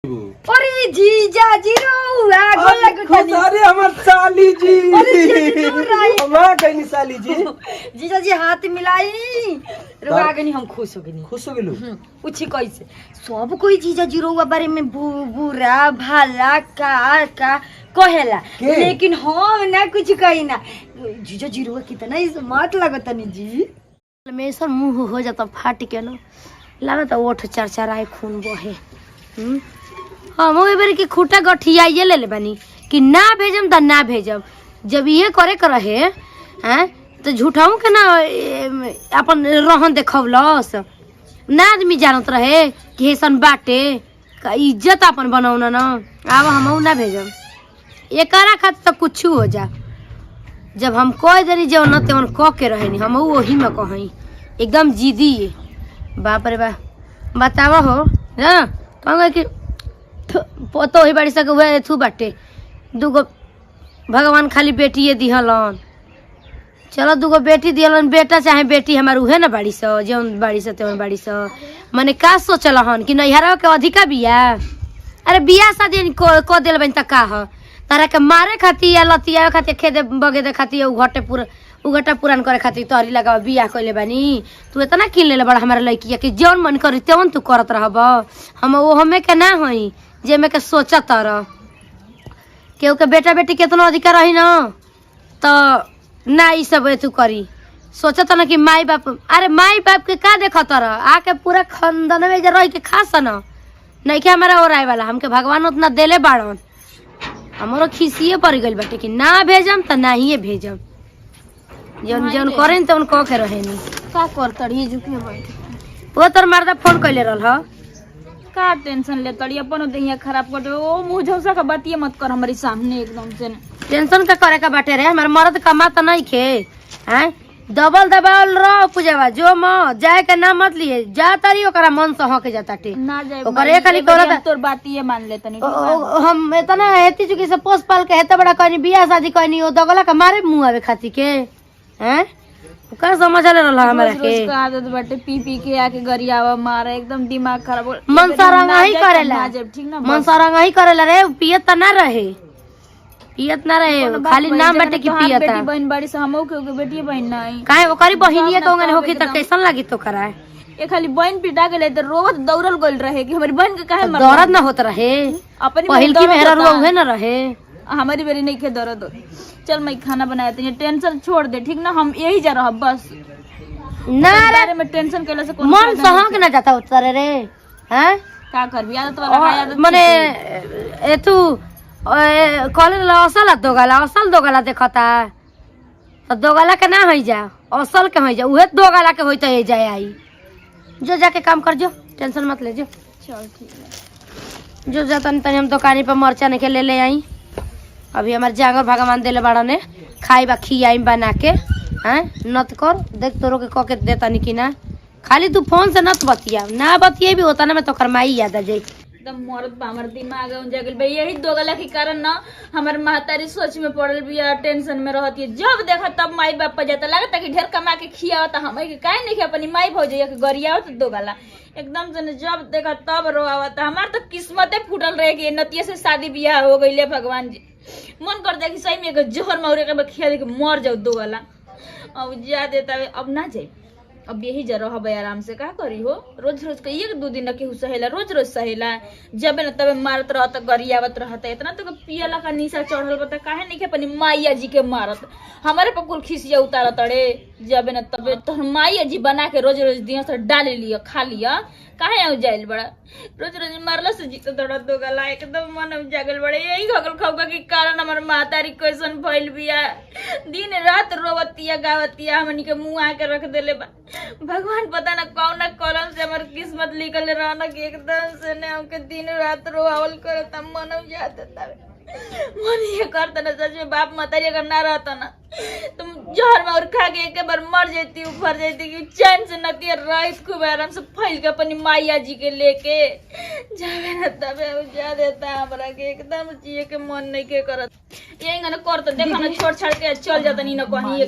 अरे जीजा जी रउआ गोल लगतानी। अरे हमर साली जी। अरे जीजा जी दूर आई। वहाँ गईनी साली जी। जीजा जी हाथ मिलाई रुआ गनी, हम खुश हो गनी। खुश हो गेलू? पूछी कैसे सब कोई जीजा जी रउआ बारे में बुरा भला का का कहेला, लेकिन हम ना कुछ कही ना। जीजा जी रउआ कितना स्मार्ट लगतनी जी। मेसर मुंह हो जाता फाट के न लागत ओठ चरचराए खून बहे। हम ओइ बेर के खूटा गठियाइए ले ले बानी कि ना भेजम त ना भेजम। जब ये करे के रहे हैं तो झूठाऊ के ना अपन रहन देखवलस ना, आदमी जानत रहे कि ऐसन बाटे का इज्जत अपन बनौना न। आब हम ना भेजम एकरा खातिर तो कुछ हो जा। जब हम कह देनी जवन न तेवन कह के रहेनी, हम वही में कहीं एकदम जिदी। बाप रे बाप, बतावा हो ना कहूँगा कि पोतो ही बाड़ी सके उहे थू बाटे। दूगो भगवान खाली बेटिए दिहलन, चलो दूगो बेटी दिहलन, बेटा चाहे बेटी हमार उहे ना बाड़ी स, जौन बाड़ी स तेवन बाड़ी स। मने का सोचल हन कि नैहरा के अधिका बिया, अरे बिया शादी क देल बन त का ह तारा के मारे खातिर या लतियावे खातिर खेदे बगेदे खातिर उ घटे पूरा उगटा पुरान करे खातिर तोहरी लगाव बियाह कइले बानी। तू इतना किन लेले बड़ा हमारा लड़किया कि जौन मन करी तौन तू करत रहब। हम वो हमें के ना हई जेमे के सोचत रह। केहू के बेटा बेटी केतनो अधिकार रही न तो ना ई सब एथू करी। सोचत न कि माई बाप, अरे माई बाप के का देखत रह, आके पूरा खानदान में जे रह के खास न नइखे हमारा ओराए वाला। हमके भगवान उतना देले बाड़न, हमरो खिसिए पड़ गइल बाटे कि ना भेजम त नाहिए भेजम। जौन जौन करेन तौन कह के रहेनी। का करतड़ी झुके बैठ वो तोर मर्दा फोन कइले रहल ह। का टेंशन ले तड़ी अपन देहिया खराब कर दे। ओ मुंह झौसा का बातिए मत कर हमारे सामने एकदम से। टेंशन का करे का बाटे रे, हमार मर्द कमा त नहीं खे हैं, डबल दबावल रह पूजावा जो म जाए के ना मत लिए जा तारी ओकरा मन से हक जाता टे ना जाए ओकर एक खाली करत तोर बातिए मान ले तनी। हम इतना हेती चुकी से पोस पाल के हेता बड़ा कहनी बियाह शादी कहनी ओ दगला के मारे मुंह आवे खाती के हैं, का समझ ले रहल हमरा रोज के। रोज का आदत बाटे पी पी के आके गरियावा मारे एकदम दिमाग खराब हो। मन सरंग ही करेला, ठीक ना मन सरंग ही करेला रे, पियत त ना रहे, पियत ना रहे, खाली नाम बाटे कि पियत। बेटी बहन बाड़ी से हमहू के बेटी बहन नहीं काहे ओकरी बहिनिया के ओंगन होखी त कैसन लागी तो कराए। ये खाली बहन पिटा गेलै त रोवत दौड़ल गेल रहे कि हमरी बहन के काहे मर दर्द ना होत रहे, अपनी पहिल की मेहरा रुआ उहे ना रहे, हमारी बेरी नहीं खे दर्द हो। चल मैं खाना बनाया तनी, टेंशन छोड़ दे ठीक ना, हम यही जा रहा बस ना रे बारे में टेंशन केला से कोनो मन सहक ना जाता उतरे रे हैं। का करबी आदत वाला का आदत मने एतु कॉलेज ला असल दोगला असल दोगला देखता तो दोगला के ना होई जा, असल के होई जा, उहे दोगला के होई त ए जाए आई। जो जाके काम कर, जो टेंशन मत ले, जो चल ठीक है। जो जा तनी तनी हम दुकानी पर मरचा नहीं के ले ले आई। अभी हमार जांगर भगवान देले बाड़ने खाई बा खियाई बना के हैं, नत कर देख तोरो के क के देता कि ना। खाली तू फोन से नत बतिया, ना बतिये भी होता ना मैं तो माई याद आ जाई। एकदम मरद बा हमर दिमाग उन जागल बा। यही दोगला के कारण ना हमर महतारी सोच में पड़ल बिया, टेंशन में रहती है। जब देखा तब माई बाप पर जाता लगता कि ढेर कमा के खियावत हम के काहे नहीं अपनी माई भौजैया के गरियावत दोगला एकदम से। जब देखा तब रोआवत। हमार तो किस्मते फूटल रहे कि नतिया से शादी बियाह हो गई भगवान जी। मन कर दे कि सही में एगो जोहर मौरे के खिया दे के मर जाओ दोगला। अब जा देता अब ना जाए, अब यही जा रहब आराम से। का करी हो रोज रोज के एक दू दिन केहू सहेला, रोज रोज सहेला, जबे न तबे मारत रहत गरियावत रहत। इतना तो पियला का निशा चढ़ल बता काहे नहीं के अपनी माइया जी के मारत, हमारे पर कुल खिसिया उतारत अड़े। जबे न तबे तोहर माइया जी बना के रोज रोज दिया से डाल लिया खा लिया, काहे आउ जाइल बड़ा रोज रोज मारला से जीत दौड़ा दोगला एकदम मन जागल बड़े। यही खगल खौका के कारण हमर मातारी कैसन भइल बिया, दिन रात रोवतिया गावतिया, हमनी के मुंह आके रख देले बा भगवान। पता ना कौन ना कलम से हमर किस्मत लिखल रहना कि एकदम से ने हमके दिन रात रोआवल करता मन जाता मन ये करता ना। सच में बाप मातारी अगर ना रहता ना तुम जहर मार खा के एक बार मर जाती उफर जाती कि चैन से नतिया रात खूब आराम से फैल के अपनी माइया जी के लेके जावे ना तबे जा देता हमरा के एकदम जिए के मन नहीं के करत। यही ना करत देखा ना छोड़ छाड़ के चल जाता नी ना कहीं।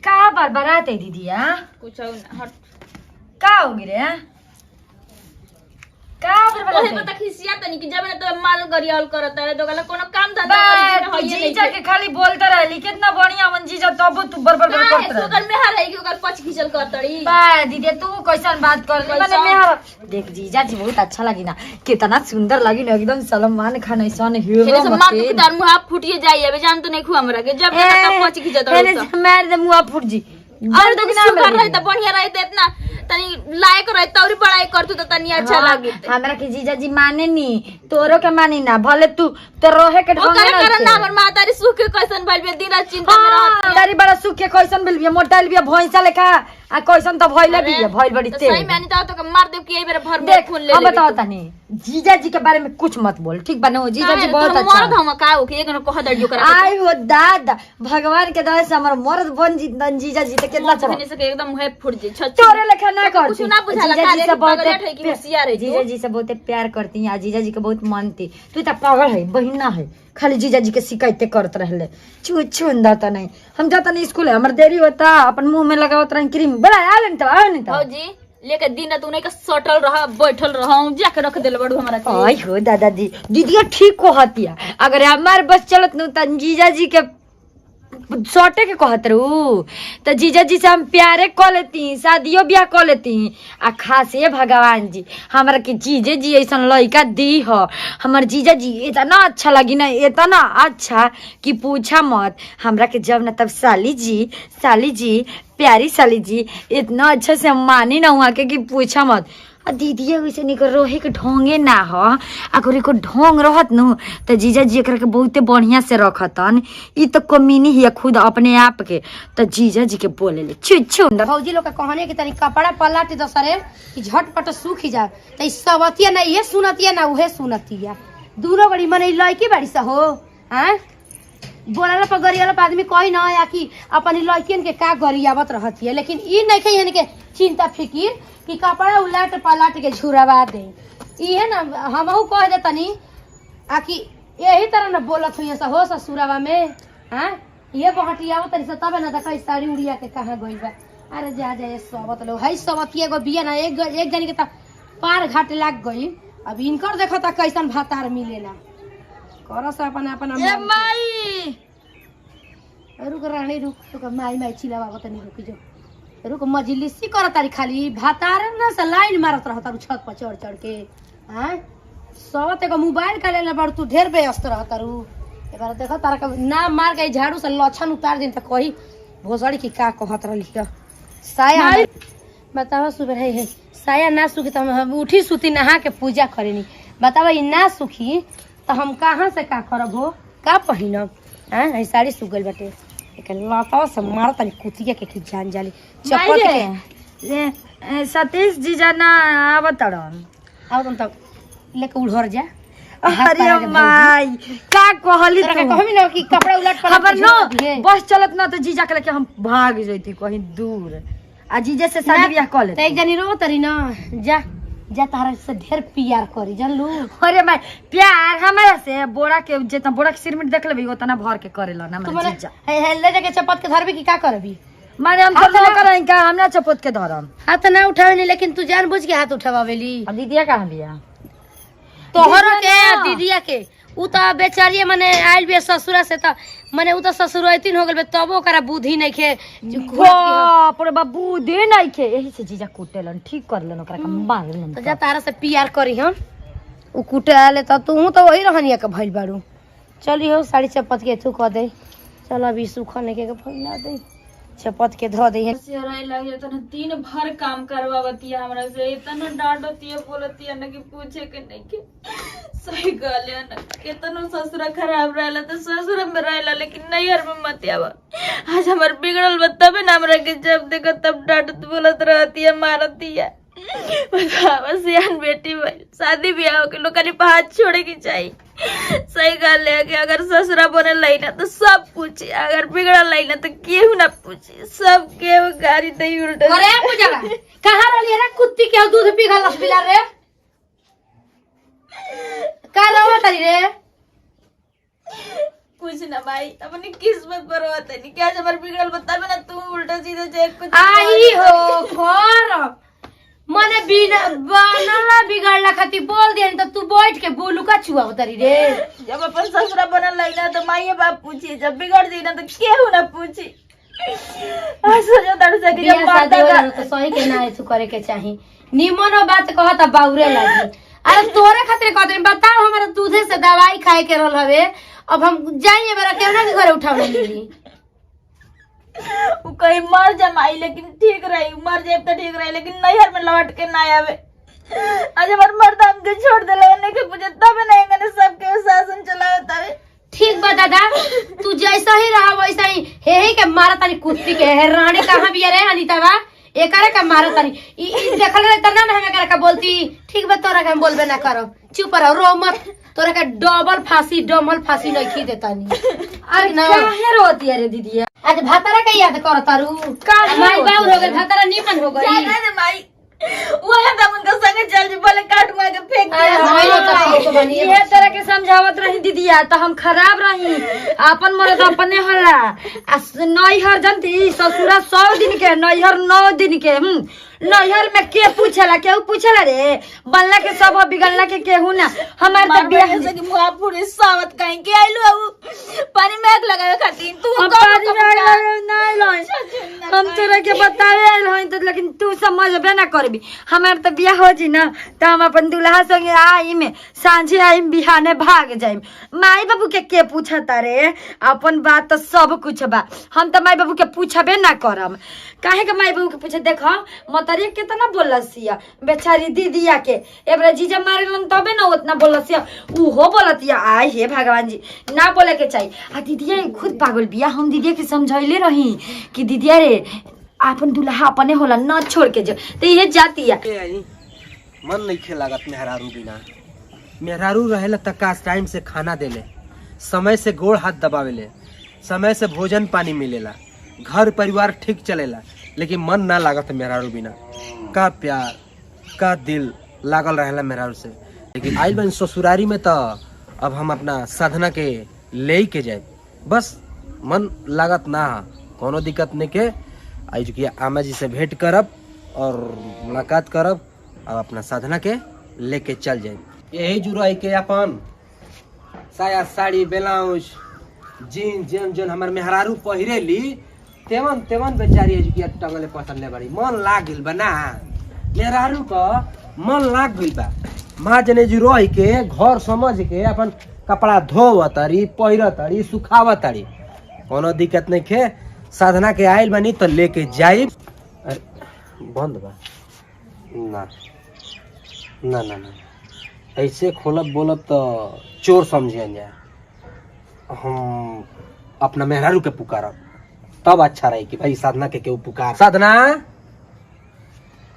का बार बराते दीदी आ कुछ हट का हो गिरे का तोहे पता खिसिया तनी कि जब ना तो माल गरियाल करत रहे दोगला कोनो काम धंधा करे बा, तू जीजा के खाली बोलते रहली कितना बढ़िया मन जीजा तब तू बड़बड़ बड़ करत रहे। ओकर मेहर है कि ओकर पच खिचल करतड़ी। बा दीदी तू कैसन बात कर ली माने कैसन? मेहर देख जीजा जी बहुत अच्छा लगी ना, कितना सुंदर लगी ना एकदम सलमान खान ऐसन हीरो हेने से मार के तार मुंह फूटिए जाई अबे जान तो नहीं खुआ हमरा के जब देखा तब पच खिचत हेने रही। से मार दे मुंह फूट जी। और तो सुखर रही त बढ़िया रही त इतना तनी लायक रही तौरी बड़ाई करतू त तनी अच्छा लागी। हमरा के जीजा जी माने नी तोरो के मानी ना, भले तू तो रहे के ढंग ओकर ना कारण ना हमर मातारी सुख के कैसन भइल बे दिन रात चिंता में रहत। तारी बड़ा सुख के कैसन भेल बिया मोटाइल बिया भैंसा लेखा आ कैसन त भइले बिया भइल बड़ी तो तेज। सही मानी त तो मार देब कि एई बेर भर में देख खून ले हम लेबे। बताओ तनी जीजा जी के बारे में कुछ मत बोल, ठीक बा ना? जीजा जी बहुत अच्छा मर्द हम का हो कि एक न कह दड़ियो करा आई हो दादा भगवान के दया से हमर मर्द बन जीतन जीजा जी त कितना अच्छा मर्द से एकदम मुंह फूट जे छछ तोरे लेखा ना करती। कुछ ना बुझाला जीजा का जी रे से कि बहुत पागल है कि होशियार है तू। जीजा जी से बहुत प्यार करती हैं आ जीजा जी के बहुत मानती। तू त पागल है बहिना है, खाली जीजा जी के शिकायतें करत रहले। छू छू अंदर त नहीं हम जाता नहीं स्कूल है हमर देरी होता अपन मुंह में लगावत रही क्रीम बड़ा आवे न त आवे न त। भौजी लेके दिन रात उन्हीं का सटल रहा बैठल रहा जाके रख देले बड़ू हमरा के। आई हो दादा दी दीदिया ठीक कहतिया, अगर हमार बस चलत नु त जीजा जी के सौटे के कहत रहू त जीजा जी से हम प्यारे क लेती, शादियो ब्याह क लेती। आ खास ये भगवान जी हमरा के जीजे जी ऐसन लड़का दी ह, हमर जीजा जी इतना अच्छा लगी ना इतना अच्छा कि पूछा मत। हमरा के जब ना तब साली जी साली जी प्यारी साली जी इतना अच्छा से हम मानी ना वहाँ के कि पूछा मत। आ दीदिया वैसे निकर रहे के ढोंगे ना ह, अगर एको ढोंग रहत नु त जीजा जी एकरा के बहुते बढ़िया से रखतन। ई त कमीनी हिया खुद अपने आप के त जीजा जी के बोले ले छु छु। भौजी लोग के कहने कि तनी कपड़ा पलट दसरे कि झटपट सूख जा त ई सबतिया ना ये सुनतिया ना उहे सुनतिया, दोनों बड़ी मने लड़की बाड़ी सा हो। हैं बोलला पर गरियाला पर आदमी कही ना या कि अपन ई लड़कियन के का गरियावत रहतिया, लेकिन ई नहीं यानी के चिंता फिकिर कि कपड़ा उलट पलट के झुरवा दे। इहे ना हमहू कह दे तनी आ कि यही तरह ना बोलत हुई हो ससुरावा में। हैं ये बहटियावत तनी से तबे ना देखै साड़ी उड़िया के कहाँ गइल बा। अरे जा जा ये सबत लोग है सबतिया एगो बिया ना एक एक जनी के त पार घाट लाग गई। अब इनकर देखो त कैसन भातार मिलेला करस अपन अपन ए माई रुक रानी रुक रुक माई माई चिल्लावा तनी रुक जो रुक मजलिसी करत तारी खाली भातार ना से लाइन मारत रहत तारू छत पर चढ़ चढ़ के। हैं सबत एगो मोबाइल का लेले बड़ तू ढेर व्यस्त रहत तारू। एबार देखो तारा के ना मार के झाड़ू से लक्षण उतार दिन त कही भोसड़ी की का कहत रहली ह। साया बतावा सुबह है साया ना सुखी त हम उठी सुती नहा के पूजा करेनी। बतावा ई ना सुखी त हम कहाँ से का करब हो का पहिनब। हैं ई साड़ी सूख गइल बाटे एक लतावा से मारत तनी कुतिया के की जान जाली चपत के ए, ए, सतीश जीजा ना आवत रहन। आओ तुम तक लेके उड़हर जा। अरे माई का कहली तोरा के तू कहबी ना कि कपड़ा उलट पलट खबर के न झोरा दिहे। बस चलत ना तो जीजा के लेके हम भाग जैती कहीं दूर आ जीजा से शादी ब्याह कर त लेती। एक जनी रो तरी ना जा जा तारा से ढेर प्यार करी जानलू। अरे माई प्यार हमारा से बोरा के जितना बोरा के सिर में देख लेबी उतना भर के करेला ना तू हमारा मने जीजा। हे हे ले जाके चपत के धरबी कि का करबी? माने हम हाथ तो ना- करई का हम ना चपोत के धरम। हाथ ना उठावे नहीं लेकिन तू जान बुझ के हाथ उठावेली। अब दीदिया कहाँ बिया तोहरो के दीदिया ना। दीदिया के उ त बेचारिये मने आइल बिया ससुरा से त मने उ त ससुरैतिन हो गेल बे तबो ओकरा बुद्धि नइखे। बाप रे बाप बुद्धि नहीं खे यही से जीजा कुटेलन ठीक करलन ओकरा के मारलन। तो जा तारा से प्यार करी हम उ कुटे आले त तू त वही रहनिया के भइल बारू। चली हो साड़ी चपत के थू क दे चल अभी सूखा नहीं के फैला दे चपत के धो दे। सिहराई लग जाता ना दिन भर काम करवावती है हमरा से इतना डांटती है बोलती है ना कि पूछे के नहीं के सही कहले ना केतनो ससुरा खराब रहला तो ससुरा में रहला लेकिन नैहर में मत आवा। आज हमर बिगड़ल बा तबे ना हमरा के जब देखो तब डांटत बोलत रहती है मारती है। बतावा सियान बेटी भाई शादी ब्याह के लोग खाली हाथ छोड़े के चाहिए। सही कहले है कि अगर ससुरा बने लाई ना तो सब पूछे अगर बिगड़ल लाई ना तो केहू ना पूछे सब केहू गाड़ी दही उल्टा। अरे पूजा कहाँ रहली रे कुत्ती के दूध पी गल बिला रे का रहो तरी रे कुछ ना भाई अपनी किस्मत पर होता नहीं क्या जबर बिगड़ल बतावे ना तू उल्टा सीधा चेक कुछ आई हो कर मने बिना बनला बिगड़ला खातिर बोल दिया त तू बैठ के बोलू का छुआ उतरी रे। जब अपन ससुरा बनल रही ना तो माइये बाप पूछी, जब बिगड़ जाई ना तो केहू ना पूछी। आज सोचो तारू से कि जब बियाह शादी मर्दा हो का जाला तो सही के ना ऐसु करे के चाही। निमन बात कहता बाउरे लागी। अरे तोरे खातिर कहत रही, बताओ हमारा दूधे से दवाई खाए के रहल हवे, अब हम जाइए बरा केना के घरे उठावे मिली। उ कहीं मर जमाई लेकिन ठीक रही, मर जाए तो ठीक रही, लेकिन नैहर में लौट के ना आवे। आज हमार मर्द हमके छोड़ देला, नहीं के पूछे तब नहीं गने सबके शासन चलावत आवे। ठीक बा दादा, तू जैसा ही रहा वैसा ही। हे हे के मारा तानी कुत्ती के, हे रानी कहाँ भी रे अनीता बा, एकरे का मारा तानी। ई ई देखल रहे त ना ना हम एकरा का बोलती। ठीक बा तोरा के हम बोलबे ना करो, चुप रहो, रो मत, तोरा के डबल फांसी डबल फांसी नहीं देतानी। अरे ना। काहे रोती अरे दीदिया? आज भातारा के याद कर तारू, काहे माई बाउर हो रोती गई, भातारा नीमन हो गई। जाना ना माई, वो हम उनका संगे चल जी, बोले काट मार के फेंक अरे दिया। माई तो ठीक बनी। ये तरह के समझावत रही दीदिया तो हम खराब रही। अपन मरद अपने होला। आ नैहर जनती ससुरा 100 दिन के, नैहर 9 दिन के। नैहर में के पूछेला, केहू पूछेला रे? बनला के सब हो, बिगड़ला के केहू ना। हमार तो मार बियाह बहन से कि मुआ पूरी सावत कहीं के आइलू अब पानी में आग लगावे खातिर तू हम कब पानी में आग कब लगावे ना आइल हई। हम तोरा के बतावे आइल हई तो, लेकिन तू समझबे ना करबी। हमार तो बियाह हो जी ना तो हम अपन दुल्हा संगे आइम, सांझे आइम, बिहाने भाग जाइम। माई बाबू के पूछता रे? अपन बात तो सब कुछ बा, हम तो माई बाबू के पूछबे ना करम। काहे के माई बाबू के पूछे? देखो मतरिया केतना बोलसिया बेचारी दीदिया के, एबरा जीजा मारेलन तबे ना उतना बोलसिया, उहो बोलतिया। आय हे भगवान जी, ना बोले के चाहिए। आ दीदिया खुद पागल बिया। हम दीदिया के समझैले रही कि दीदिया रे आपन दुल्हा अपने होला, न छोड़ के जो, तो ये जातिया। ए आई, मन नहीं लागत मेहरारू बिना। मेहरारू रहेला त का टाइम से खाना देले, समय से गोड़ हाथ दबावेले, समय से भोजन पानी मिलेला, घर परिवार ठीक चलेला, लेकिन मन ना लागत मेहरारू बिना। का प्यार का दिल लागल रहेला मेहरारू से। लेकिन आइल बन ससुरारी में त अब हम अपना साधना के ले के जाए, बस मन लागत ना, कोनो दिक्कत नहीं के। आज की आमा जी से भेंट करब और मुलाकात करब और अपना साधना के लेके चल जाए। यही जुड़ाई के अपन साया साड़ी ब्लाउज जीन जेन जेन हमर मेहरारू पहिरेली तेवन तेवन बेचारी एजुकिया टंगले पसरले बड़ी। मन लाग गइल बा ना मेहरारू क, मन लाग गइल बा। माँ जने जी रह के घर समझ के अपन कपड़ा धोवतारी पहिरतारी सुखावतारी, कोनो दिक्कत नहीं खे। साधना के आइल बनी तो लेके जाइब। अरे बंद बा ना ना ना ना, ऐसे खोलब बोलब तो चोर समझे जाए। हम अपना मेहरारू के पुकारब तब अच्छा रही कि भाई साधना के केहू पुकार। साधना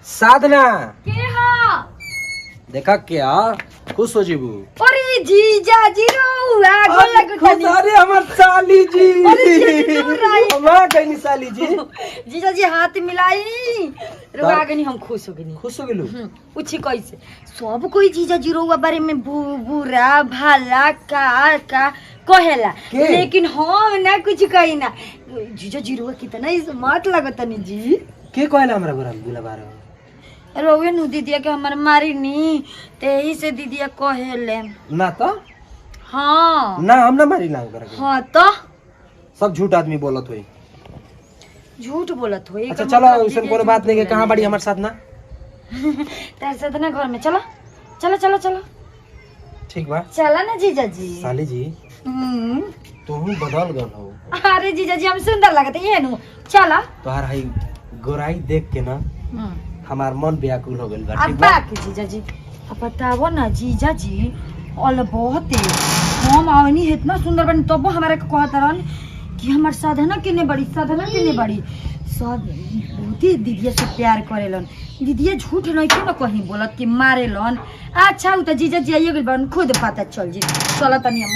साधना के हा देखा क्या खुश हो जीबू। अरे जीजा जी रउआ गोल लगतानी। अरे हमर साली जी, अरे जीजा जी दूर आई। हमार कहीं साली जी। जीजा जी हाथ मिलाई रुआ गनी, हम खुश हो गनी। खुश हो गेलू? पूछी कैसे सब कोई जीजा जी रउआ बारे में बुरा भला का का कहेला, के? लेकिन हम ना कुछ कही ना। जीजा जी रउआ कितना स्मार्ट लगतनी जी। के कहला हमरा बुरा बुला बारे? रउए नु दीदिया के हमर मारी नी ते यही से दीदिया कहेले ना तो हाँ ना हम ना मारी ना ओकरा के। हाँ तो सब झूठ आदमी बोलत होई। झूठ बोलत होई। अच्छा चलो ऐसन कोनो बात नहीं के। कहाँ बाड़ी हमर साधना? तार साधना घर में। चलो चलो चलो चलो। ठीक बा चला ना जीजा जी। साली जी हम्म। तू बदल गल हो। अरे जीजा जी हम सुंदर लगते ये नु, चला। तोहार हई गोराई देख के ना हमार मन व्याकुल हो गइल बा। अब ठीक बा बाकी जीजा जी अब बताओ ना जीजा जी अल बहुत हम आवनी इतना सुंदर बनी तबो हमारे के कहत रहन कि हमार साधना केने बड़ी, साधना केने बड़ी। सब बहुत ही दीदिया से प्यार करेलन। दीदिया झूठ नहीं क्यों ना कहीं बोलत कि मारेलन। अच्छा उ त जीजा जी आइए गेल बन, खुद पता चल जी। चल तनी हम।